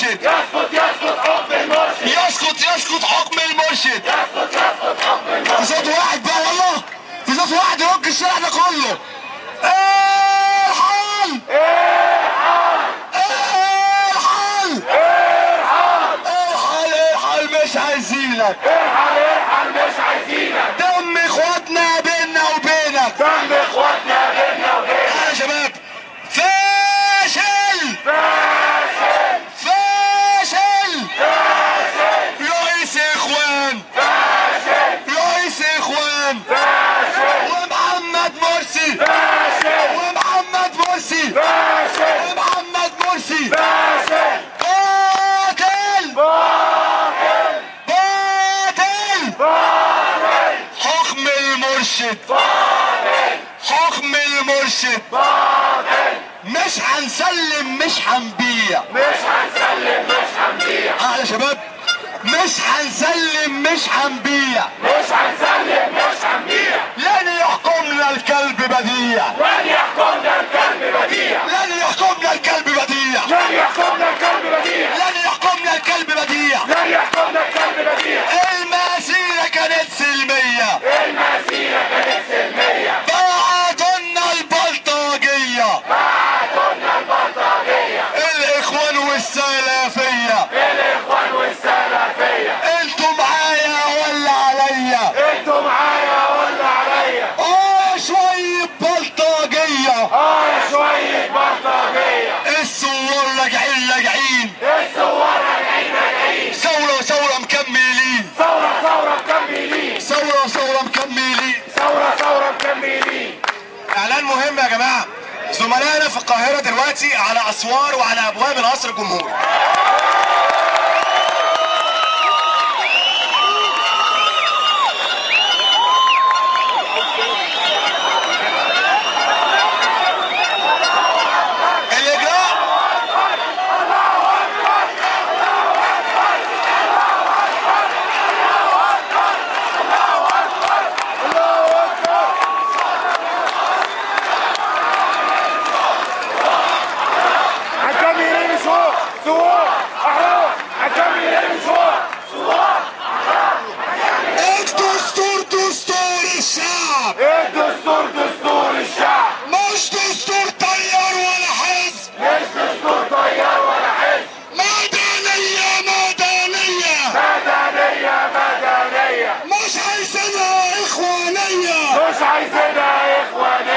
المرشد. يسقط يسقط حكم المرشد. يسقط يسقط حكم المرشد. يسقط يسقط حكم المرشد. في صوت واحد بقى، والله في صوت واحد يرج الشارع ده كله. ارحل ارحل ارحل ارحل ارحل ارحل، مش عايزينك. ارحل ارحل مش عايزينك. دم اخواتنا بينا وبينك. دم اخواتنا بينا وبينك. يا شباب، فاشل فاشل فاشل فاشل. رئيس اخوان فاشل. رئيس اخوان فاشل. ومحمد مرسي فاشل. ومحمد مرسي فاشل. ومحمد مرسي فاشل. باطل باطل باطل باطل. حكم المرشد باطل. حكم المرشد باطل. مش هنسلم مش هنبيع. مش هنسلم مش هنبيع. يا شباب، مش هنسلم مش هنبيع. مش هنسلم مش هنبيع. لن يحكمنا الكلب بديع. لن يحكمنا الكلب بديع. لن يحكمنا الكلب بديع. لن يحكمنا الكلب بديع. لن يحكمنا الكلب بديع. لن يحكمنا الكلب بديع. المسيرة كانت سلمية. المسيرة كانت سلمية. بعتولنا البلطجية. بعتولنا البلطجية. الإخوان والسلفية. الإخوان والسلفية. انتوا معايا ولا عليا؟ انتوا معايا ولا عليا؟ شوية بلطجية. شوية بلطجية. الثوار راجعين راجعين. الثوار راجعين راجعين. ثورة ثورة مكملين. ثورة ثورة مكملين. ثورة ثورة مكملين. ثورة ثورة مكملين. إعلان مهم يا جماعة، زملائنا في القاهرة دلوقتي على أسوار وعلى أبواب القصر الجمهوري. الإجراء هنكمل مشوار ثوار احرار. هنكمل مشوار ثوار احرار. الدستور دستور الشعب. الدستور دستور الشعب. مش دستور تيار ولا حزب. مش دستور تيار ولا حزب. مدنية مدنية مدنية مدنية. مش عايزينها إخوانية. مش عايزينها إخوانية.